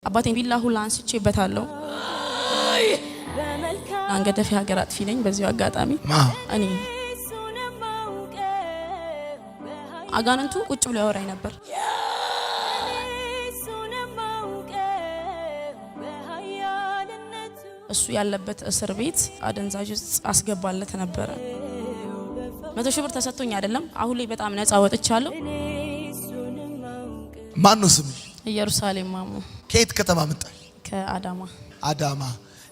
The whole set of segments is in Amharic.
አባቴን ቢላ ሁላ አንስቼበታለሁ። አንገት ደፊ ሀገር አጥፊ ነኝ። በዚሁ አጋጣሚ እኔ አጋንንቱ ቁጭ ብሎ ያወራኝ ነበር። እሱ ያለበት እስር ቤት አደንዛዥ እጽ አስገባለት ነበረ። 100,000 ብር ተሰጥቶኝ አይደለም። አሁን ላይ በጣም ነፃ ወጥቻለሁ። ማን ነው ስምሽ? ኢየሩሳሌም ማሞ። ከየት ከተማ መጣሽ? ከአዳማ። አዳማ።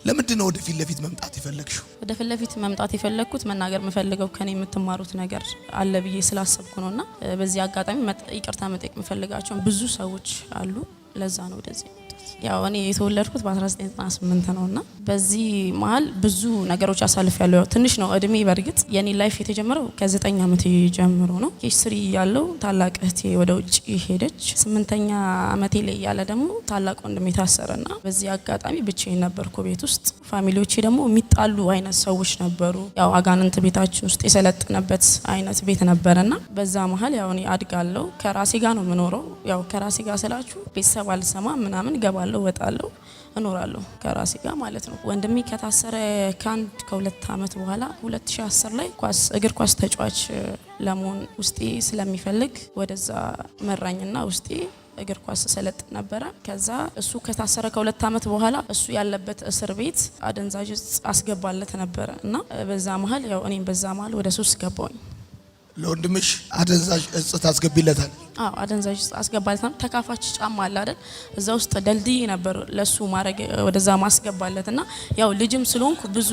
ለምንድን ነው ወደ ፊት ለፊት መምጣት የፈለግሽው? ወደ ፊት ለፊት መምጣት የፈለግኩት መናገር የምፈልገው ከኔ የምትማሩት ነገር አለ ብዬ ስላሰብኩ ነውና በዚህ አጋጣሚ ይቅርታ መጠየቅ የምፈልጋቸውን ብዙ ሰዎች አሉ። ለዛ ነው ወደዚህ የመጣሁት። ያው እኔ የተወለድኩት በ1998 ነውና በዚህ መሀል ብዙ ነገሮች አሳልፌያለሁ። ያው ትንሽ ነው እድሜ። በእርግጥ የኔ life የተጀመረው ከ9 ዓመቴ ጀምሮ ነው። KG 3 እያለሁ ታላቅ እህቴ ወደ ውጭ ሄደች። 8ኛ ዓመቴ ላይ እያለ ደግሞ ታላቅ ወንድሜ ታሰረና በዚህ አጋጣሚ ብቻዬን ነበርኩ ቤት ውስጥ። Family ዎቼ ደግሞ የሚጣሉ አይነት ሰዎች ነበሩ። ያው አጋንንት ቤታችን ውስጥ የሰለጠነበት አይነት ቤት ነበረና በዛ መሀል ያው እኔ አድጋለሁ። ከራሴ ጋር ነው የምኖረው። ያው ከራሴ ጋር ስላችሁ ቤተሰብ አልሰማ ምናምን፣ ገባለሁ፣ እወጣለሁ፣ እኖራለሁ ከራሴ ጋር ማለት ነው። ወንድሜ ከታሰረ ከአንድ ከሁለት ዓመት በኋላ 2010 ላይ ኳስ እግር ኳስ ተጫዋች ለመሆን ውስጤ ስለሚፈልግ ወደዛ መራኝና ውስጤ እግር ኳስ ሰለጥ ነበረ። ከዛ እሱ ከታሰረ ከ2 ዓመት በኋላ እሱ ያለበት እስር ቤት አደንዛዥ እጽ አስገባለት ነበረ እና በዛ መሀል ያው እኔም በዛ መሀል ወደ ሱስ ገባሁኝ። ለወንድምሽ አደንዛዥ እጽ ታስገቢለታል? አዎ፣ አደንዛዥ እጽ አስገባለት። ተካፋች ጫማ አለ አይደል? እዛ ውስጥ ደልድዬ ነበር ለሱ ማድረግ ወደዛ ማስገባለት እና ያው ልጅም ስለሆንኩ ብዙ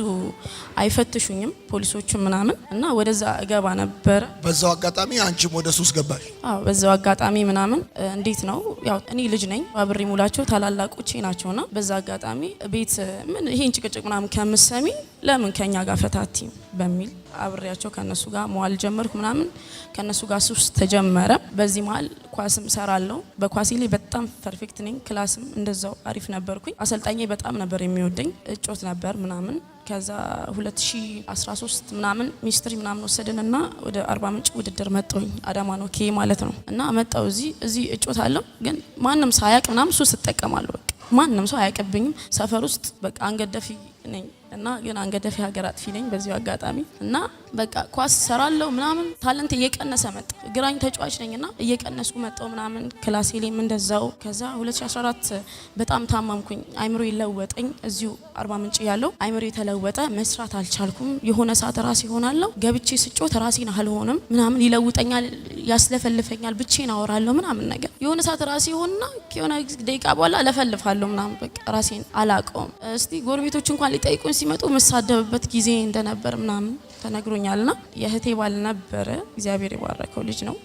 አይፈትሹኝም ፖሊሶቹ ምናምን እና ወደዛ እገባ ነበረ። በዛው አጋጣሚ አንቺም ወደ ሱስ ገባሽ? አዎ፣ በዛው አጋጣሚ ምናምን እንዴት ነው ያው እኔ ልጅ ነኝ፣ አብሬ ሙላቸው ታላላቆቼ ናቸውና በዛ አጋጣሚ ቤት ምን ይሄን ጭቅጭቅ ምናምን ከምሰሚ ለምን ከኛ ጋር ፈታቲ በሚል አብሬያቸው ከነሱ ጋር መዋል ጀመርኩ ምናምን፣ ከነሱ ጋር ሱስ ተጀመረ። በዚህ መሀል ኳስም ሰራለሁ። በኳሴ ላይ በጣም perfect ነኝ። Class ም እንደዛው አሪፍ ነበርኩኝ። አሰልጣኜ በጣም ነበር የሚወደኝ። እጮት ነበር ምናምን። ከዛ 2013 ምናምን ሚኒስትሪ ምናምን ወሰድንና ወደ አርባ ምንጭ ውድድር መጣሁኝ። አዳማ ነው ኬ ማለት ነው። እና መጣሁ እዚህ እጮት አለው ግን ማንም ሳያቅ ምናምን ሱስ እጠቀማለሁ። በቃ ማንም ሰው አያውቅብኝም። ሰፈር ውስጥ በቃ አንገት ደፊ ነኝ እና ግን አንገት ደፊ ሀገር አጥፊ ነኝ በዚሁ አጋጣሚ እና በቃ ኳስ ሰራለሁ ምናምን talent እየቀነሰ መጣ። ግራኝ ተጫዋች ነኝና እየቀነስኩ መጣው ምናምን class ኤ ላይም እንደዛው። ከዛ 2014 በጣም ታመምኩኝ። አይምሮ ይለወጠኝ እዚሁ አርባ ምንጭ ያለው አይምሮ የተለወጠ መስራት አልቻልኩም። የሆነ ሰዓት ራሴ ሆናለሁ ገብቼ ስጮት ራሴን አልሆንም ምናምን ይለውጠኛል፣ ያስለፈልፈኛል፣ ብቻዬን አወራለሁ ምናምን ነገር የሆነ ሰዓት ራሴ ሆንና የሆነ ደቂቃ በኋላ ለፈልፋለሁ ምናምን በቃ ራሴን አላቀውም። እስቲ ጎረቤቶች እንኳን ሊጠይቁኝ ሲመጡ መሳደብበት ጊዜ እንደነበር ምናምን ተነግሮኛልና የእህቴ ባል ነበረ፣ እግዚአብሔር የባረከው ልጅ ነው።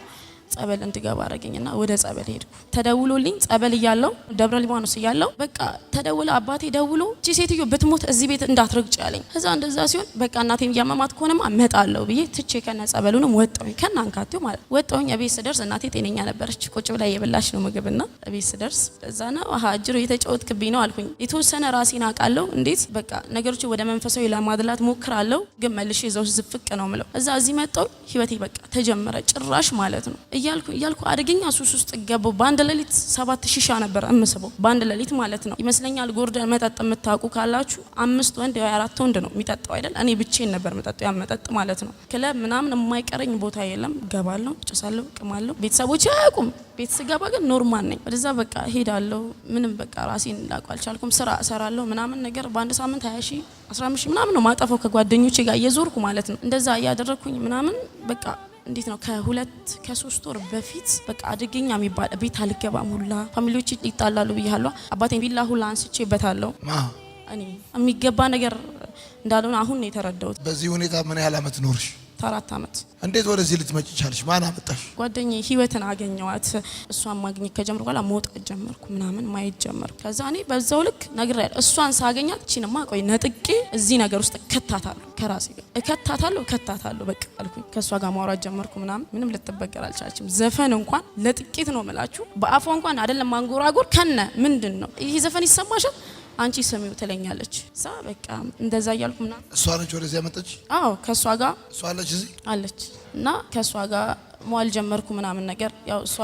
ጸበል እንድገባ አረገኝና ወደ ጸበል ሄድኩ። ተደውሎልኝ ጸበል እያለው ደብረ ሊባኖስ እያለው በቃ ተደውለ አባቴ ደውሎ እቺ ሴትዮ ብትሞት እዚህ ቤት እንዳትረግጭ ያለኝ። ከዛ እንደዛ ሲሆን በቃ እናቴም እያመማት ከሆነማ እመጣለሁ ብዬ ትቼ ከነ ጸበሉንም ወጣሁኝ፣ ከነ አንካቴው ማለት ወጣሁኝ። እቤት ስደርስ እናቴ ጤነኛ ነበረች፣ ቁጭ ብላ እየበላች ነው ምግብና እቤት ስደርስ እዛ ነው አሀ እጅሮ የተጫወትክብኝ ነው አልኩኝ። የተወሰነ ራሴን አውቃለሁ። እንዴት በቃ ነገሮችን ወደ መንፈሳዊ ለማድላት ሞክራለሁ፣ ግን መልሼ እዛው ዝፍቅ ነው ምለው። እዛ እዚህ መጣሁ፣ ህይወቴ በቃ ተጀመረ ጭራሽ ማለት ነው እያልኩ እያልኩ አደገኛ ሱስ ውስጥ ገባሁ። በአንድ ሌሊት 7 ሺሻ ነበር እምስበው በአንድ ሌሊት ማለት ነው ይመስለኛል። ጎርደን መጠጥ የምታውቁ ካላችሁ 5 ወንድ ወይ 4 ወንድ ነው የሚጠጣው አይደል? እኔ ብቻዬን ነበር መጠጣው ያ መጠጥ ማለት ነው። ክለብ ምናምን የማይቀረኝ ቦታ የለም። ገባለሁ፣ ጭሳለሁ፣ ቅማለሁ። ቤተሰቦቼ አያውቁም። ቤት ስገባ ግን normal ነኝ። ወደዛ በቃ ሄዳለሁ። ምንም በቃ ራሴን ላውቀው አልቻልኩም። ስራ እሰራለሁ ምናምን ነገር በአንድ ሳምንት 20 ሺህ 15 ሺህ ምናምን ነው ማጠፋው ከጓደኞቼ ጋር እየዞርኩ ማለት ነው። እንደዛ እያደረኩኝ ምናምን በቃ እንዴት ነው ከሁለት ከሶስት ወር በፊት በቃ አደገኛ የሚባል ቤት አልገባም ሁላ family ዎች ይጣላሉ ብያለሁ። አባቴን ቢላ ሁላ አንስቼበታለሁ። እኔ የሚገባ ነገር እንዳልሆነ አሁን ነው የተረዳሁት። በዚህ ሁኔታ ምን ያህል አመት ኖርሽ? 4 አመት። እንዴት ወደዚህ ልትመጪ ቻልሽ? ማን አመጣሽ? ጓደኛዬ ህይወትን አገኘዋት። እሷን ማግኘት ከጀመርኩ በኋላ መውጣት ጀመርኩ ምናምን ማየት ጀመርኩ። ከዛ እኔ በዛው ልክ ነግሬያለሁ። እሷን ሳገኛት እቺንማ ቆይ ነጥቄ እዚህ ነገር ውስጥ እከታታለሁ፣ ከራሴ ጋር እከታታለሁ እከታታለሁ በቃ አልኩኝ። ከእሷ ጋር ማውራት ጀመርኩ ምናምን። ምንም ልትበገር አልቻለችም። ዘፈን እንኳን ለጥቂት ነው የምላችሁ፣ በአፏ እንኳን አይደለም ማንጎራጎር ከነ ምንድን ነው ይሄ ዘፈን ይሰማሻል አንቺ ስሚው ትለኛለች። እዛ በቃ እንደዛ እያልኩ ምናምን። እሷ ነች ወደዚህ ያመጣች? አዎ፣ ከእሷ ጋር እሷ አለች እዚህ አለች እና ከእሷ ጋር መዋል ጀመርኩ ምናምን ነገር። ያው እሷ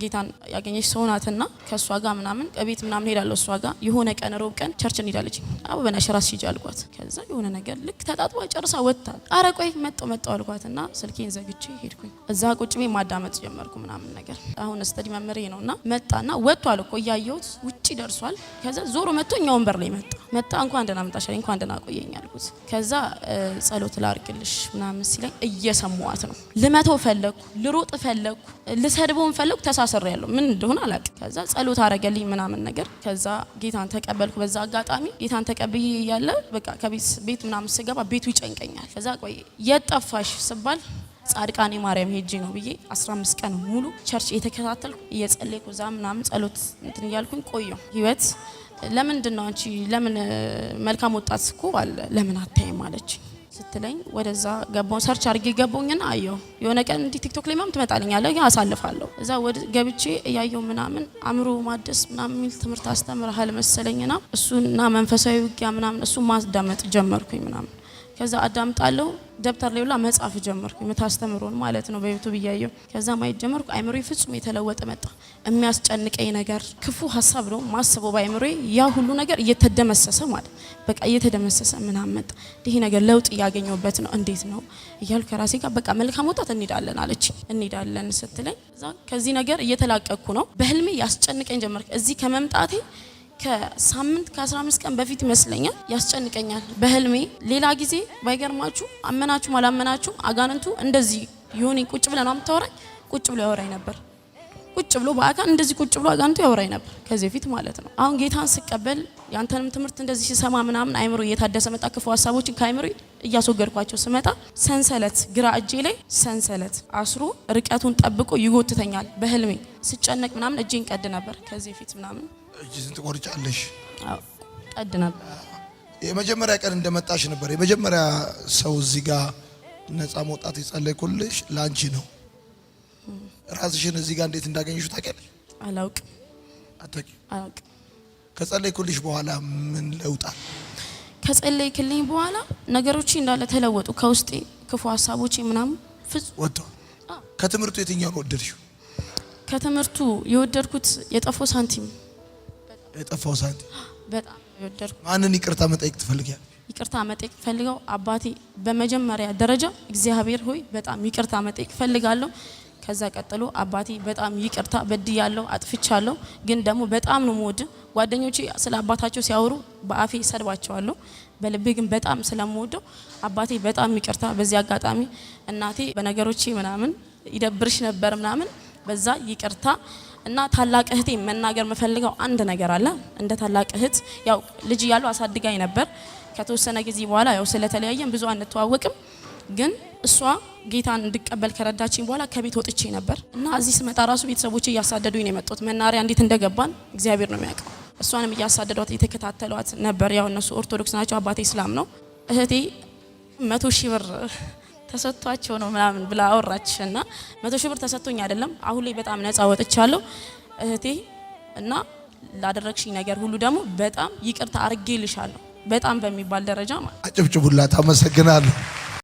ጌታን ያገኘች ሰው ናትና ከእሷ ጋር ምናምን እቤት ምናምን ሄዳለሁ። እሷ ጋር የሆነ ቀን ሮብ ቀን church እንሄዳለች። አቡ በናትሽ ራስሽ ሂጂ አልኳት። ከዛ የሆነ ነገር ልክ ተጣጥባ ጨርሳ ወጥታ አረ ቆይ መጣሁ መጣሁ አልኳትና ስልኬን ዘግቼ ሄድኩኝ። እዛ ቁጭ ብዬ ማዳመጥ ጀመርኩ ምናምን ነገር። አሁን study መምህሬ ነውና መጣና ወጥቷል እኮ እያየሁት ውጪ ደርሷል። ከዛ ዞሮ መጥቶ እኛ ወንበር ላይ መጣ መጣ እንኳን ደህና መጣሽ አለኝ። እንኳን ደህና ቆየኝ አልኩት። ከዛ ጸሎት ላርግልሽ ምናምን ሲለኝ እየሰማዋት ነው። ልመተው ፈለግኩ፣ ልሮጥ ፈለግኩ፣ ልሰድበውን ፈለግኩ። ተሳስሬ ያለው ምን እንደሆነ አላውቅም። ከዛ ጸሎት አረገልኝ ምናምን ነገር። ከዛ ጌታን ተቀበልኩ። በዛ አጋጣሚ ጌታን ተቀብዬ እያለ በቃ ከቤት ቤት ምናምን ስገባ ቤቱ ይጨንቀኛል። ከዛ ቆይ የት ጠፋሽ ስባል ጻድቃኔ ማርያም ሄጄ ነው ብዬ 15 ቀን ሙሉ church እየተከታተልኩ እየጸለይኩ እዛ ምናምን ጸሎት እንትን እያልኩኝ ቆየሁ። ህይወት ለምንድን ነው አንቺ ለምን መልካም ወጣት እኮ አለ ለምን አታይም አለች ስትለኝ ወደዛ ገባሁ። Search አድርጌ ገባሁኝና አየሁ። የሆነ ቀን እንዲህ ቲክቶክ ላይ ምናምን ትመጣልኛለህ ግን አሳልፋለሁ። እዛ ወደ ገብቼ እያየሁ ምናምን አእምሮ ማደስ ምናምን የሚል ትምህርት አስተምረሃል መሰለኝና እሱና መንፈሳዊ ውጊያ ምናምን እሱ ማዳመጥ ጀመርኩኝ ምናምን። ከዛ አዳምጣለሁ፣ ደብተር ላይ ሁላ መጻፍ ጀመርኩ፣ የምታስተምሩን ማለት ነው በ YouTube እያየሁ። ከዛ ማየት ጀመርኩ። አይምሮዬ ፍጹም የተለወጠ መጣ። የሚያስጨንቀኝ ነገር ክፉ ሀሳብ ነው ማስበው በአይምሮዬ፣ ያ ሁሉ ነገር እየተደመሰሰ ማለት በቃ እየተደመሰሰ ምናምን መጣ። ይሄ ነገር ለውጥ እያገኘሁበት ነው እንዴት ነው እያልኩ ከራሴ ጋር በቃ መልካም ወጣት እንሄዳለን አለች። እንሄዳለን ስትለኝ እዛ ከዚህ ነገር እየተላቀቅኩ ነው። በህልሜ ያስጨንቀኝ ጀመርኩ። እዚህ ከመምጣቴ ከሳምንት ከ15 ቀን በፊት ይመስለኛል ያስጨንቀኛል በህልሜ። ሌላ ጊዜ ባይገርማችሁ አመናችሁም አላመናችሁም አጋንንቱ እንደዚህ የሆነ ቁጭ ብለህ ነው የምታወራኝ፣ ቁጭ ብሎ ያወራኝ ነበር። ቁጭ ብሎ በአካል እንደዚህ ቁጭ ብሎ አጋንንቱ ያወራኝ ነበር ከዚህ በፊት ማለት ነው። አሁን ጌታን ስቀበል ያንተንም ትምህርት እንደዚህ ሲሰማ ምናምን አይምሮ እየታደሰ መጣ። ክፉ ሀሳቦችን ከአይምሮ እያስወገድኳቸው ስመጣ ሰንሰለት ግራ እጄ ላይ ሰንሰለት አስሮ ርቀቱን ጠብቆ ይጎትተኛል። በህልሜ ስጨነቅ ምናምን እጄን ቀድ ነበር ከዚህ በፊት ምናምን። እጅሽን ትቆርጫለሽ? አዎ ቀድ ነበር። የመጀመሪያ ቀን እንደመጣሽ ነበር የመጀመሪያ ሰው እዚህ ጋር ነፃ መውጣት የጸለይኩልሽ ለአንቺ ነው። ራስሽን እዚህ ጋር እንዴት እንዳገኘሽው ታውቂያለሽ? አላውቅም። አታውቂም? አላውቅም። ከጸለይኩልሽ በኋላ ምን ለውጥ አለ? ከጸለይክልኝ በኋላ ነገሮች እንዳለ ተለወጡ። ከውስጤ ክፉ ሀሳቦቼ ምናምን ፍጹም ወጥተዋል። ከትምህርቱ የትኛውን ወደድሽው? ከትምህርቱ የወደድኩት የጠፋው ሳንቲም። የጠፋው ሳንቲም በጣም የወደድኩት። ማንን ይቅርታ መጠየቅ ትፈልጊያለሽ? ይቅርታ መጠየቅ ፈልገው አባቴ በመጀመሪያ ደረጃ እግዚአብሔር ሆይ በጣም ይቅርታ መጠየቅ ፈልጋለሁ። ከዛ ቀጥሎ አባቴ በጣም ይቅርታ በድያለሁ፣ አጥፍቻለሁ፣ ግን ደግሞ በጣም ነው የምወድ። ጓደኞቼ ስለ አባታቸው ሲያወሩ በአፌ ሰድባቸዋለሁ፣ በልቤ ግን በጣም ስለምወደው አባቴ በጣም ይቅርታ። በዚህ አጋጣሚ እናቴ በነገሮቼ ምናምን ይደብርሽ ነበር ምናምን፣ በዛ ይቅርታ። እና ታላቅ እህቴ መናገር የምፈልገው አንድ ነገር አለ። እንደ ታላቅ እህት ያው ልጅ እያለሁ አሳድጋኝ ነበር። ከተወሰነ ጊዜ በኋላ ያው ስለተለያየን ብዙ አንተዋወቅም። ግን እሷ ጌታን እንድቀበል ከረዳችኝ በኋላ ከቤት ወጥቼ ነበር እና እዚህ ስመጣ ራሱ ቤተሰቦቼ እያሳደዱኝ ነው የመጡት። መናሪያ እንዴት እንደገባን እግዚአብሔር ነው የሚያውቀው። እሷንም እያሳደዷት እየተከታተሏት ነበር። ያው እነሱ ኦርቶዶክስ ናቸው፣ አባቴ እስላም ነው። እህቴ 100 ሺህ ብር ተሰጥቷቸው ነው ምናምን ብላ አወራች እና 100 ሺህ ብር ተሰጥቶኝ አይደለም፣ አሁን ላይ በጣም ነፃ ወጥቻለሁ እህቴ፣ እና ላደረግሽኝ ነገር ሁሉ ደግሞ በጣም ይቅርታ አርጌልሻለሁ በጣም በሚባል ደረጃ ማለት። አጨብጭቡላት። አመሰግናለሁ።